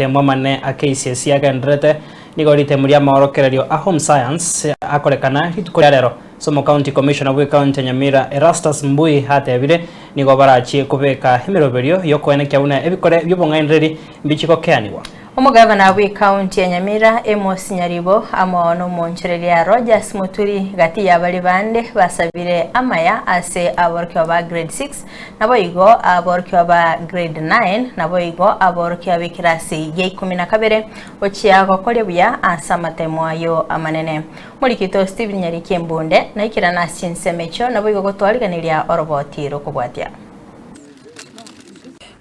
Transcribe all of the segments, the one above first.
amatemo amanene a KCSE agendererete, nigo ritemo ri'amaorokererio a Home Science akorekana rituko ria rero. Ase Omocounty Commissioner bw'ecounty ya Nyamira Erastus Mbui atebire nigo barachie kobeka emeroberio y'okoenekia buna ebikore bi'obong'ainereri mbichi gokeanigwa. Omogavana bw'ecounty ya Nyamira Amos Nyaribo amo nomonchoreria Rogers Muturi gati ya baria bande basabire amaya ase aborokigwa ba grade 6 naboigo aborokigwa ba grade 9 naboigo aborokigwa b'ekerasi gia ikomi na kabere gochia gokoria buya ase amatemo ayio amanene. Morikito Stephen Nyariki Embunde naikerana ase chinsemo echio naboigo gotwariganeria oroboti rokobwatia.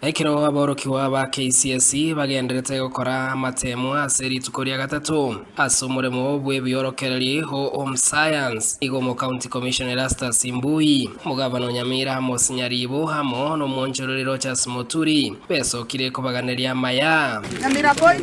Ekero aborokigwa ba KCSE bagenderete gokora amateemwa ase rituko ria gatato ase omoremo bw'ebiorokereri o Home Science, nigo Omocounty Commissioner Erastus Mbui, Omogavana o Nyamira Amos Nyaribo amo nomwonchorori Rochas Moturi besokire kobaganeria amaya. Nyamira Boys.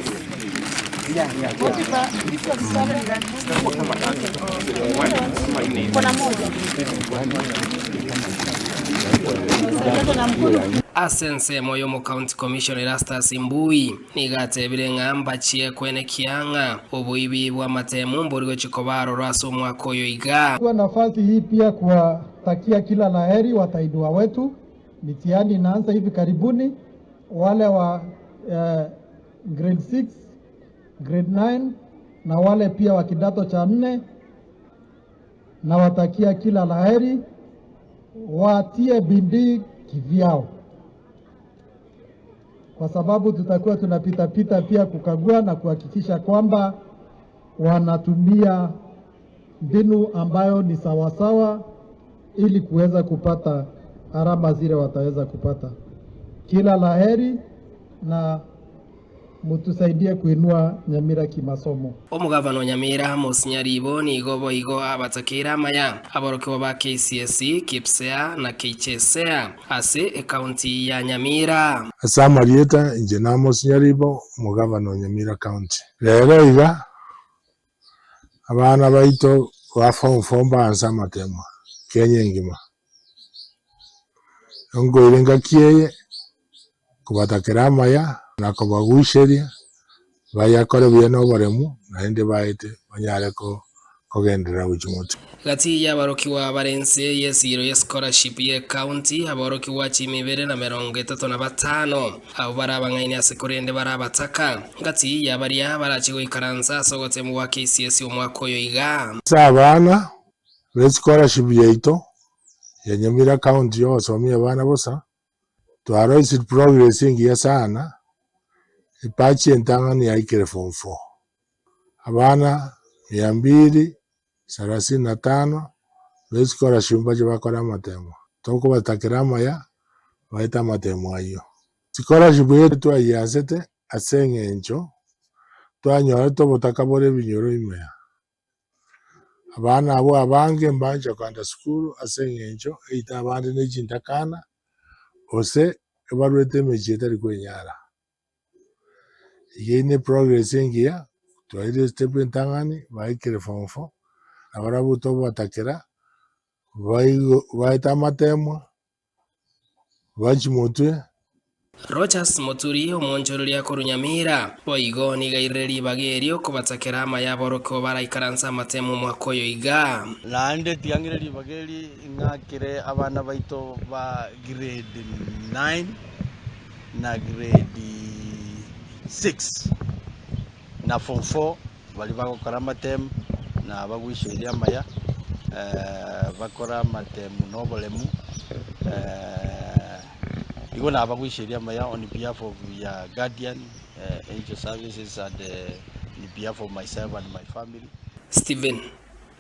Ase ensemo y'Omocounty Commissioner Erastus Mbui nigo atebire ng'a mbachie kwenekia ng'a oboibi bw'amatemu mbori gochia koba aroro ase omwaka oyo iga. Kwa nafasi hii pia kuwatakia kila la heri watahiniwa wetu, mitihani inaanza hivi karibuni, wale wa eh, grade 6, grade 9 na wale pia wa kidato cha nne, nawatakia kila la heri, watie bidii kivyao, kwa sababu tutakuwa tunapitapita pia kukagua na kuhakikisha kwamba wanatumia mbinu ambayo ni sawasawa ili kuweza kupata alama zile wataweza kupata. Kila la heri na mutusaidie kuinua Nyamira kimasomo. Omogavana o Nyamira Amos Nyaribo nigo boigo abatakeire amaya aborokigwa ba KCSE, KPSEA na KHSEA ase ecounty ya Nyamira. Ase amarieta, inche n'Amos Nyaribo, omogavana o Nyamira County. Rero iga, abana baito ba form four mbaanse amatemwa Kenya engima. Nkoira engaki eye kobatakera amaya na kobaguicheria bayakore buya na oboremu, naende baete banyare kogenderera gochia motwe. Gati y'aborokigwa bare inse y'esiiro ye scholarship y'ecounty, aborokigwa chiimi ibere na merongo etato na batano, abwo bare abang'aini ase korende bare abataka, gati ya baria barache goikaransa ase ogoteemwa gwa KCSE omwaka oyo iga. Ase abana be scholarship yaito ya Nyamira County y'ogosomia abana bosa, Twaroisirie progress engiya sana, ebatch entang'ani yaikire form four, abana mia mbili sarasini na tano be scholarship mbache bakore amatemo, tokobatakera amaya baete amatemo ayio. Scholarship eye twayiansete ase eng'encho twanyorete obotaka bore ebinyoro ime aa. Abana abwo abange mbancha kogenda sukuru ase eng'encho eito abande ne chintakana, gose ebarwete emechie etari kwenyara. Eyio ne progress engiya, twairire estep entang'ani, baikire form four, nabarabwo tobatakera, baigo baete amatemwa. Bachie motwe. Rochas Moturi, omonchoreria korwa Nyamira, boigo nigo airire ribaga erio kobatakera amaya aborokigwa baraikaranse amatemo omwaka oyo iga. Naende tiang'ire ribaga eri ng'akere abana baito ba grade 9 na grade 6 na form 4 baria bagokora amatemu na bagwicheria amaya, bakore amatemu na oboremu, igo nabagwicheria amaya on behalf of your guardian, Angel Services and on behalf of myself and my family. Stephen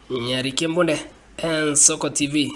Nyarike Mbunde, Ensoko TV.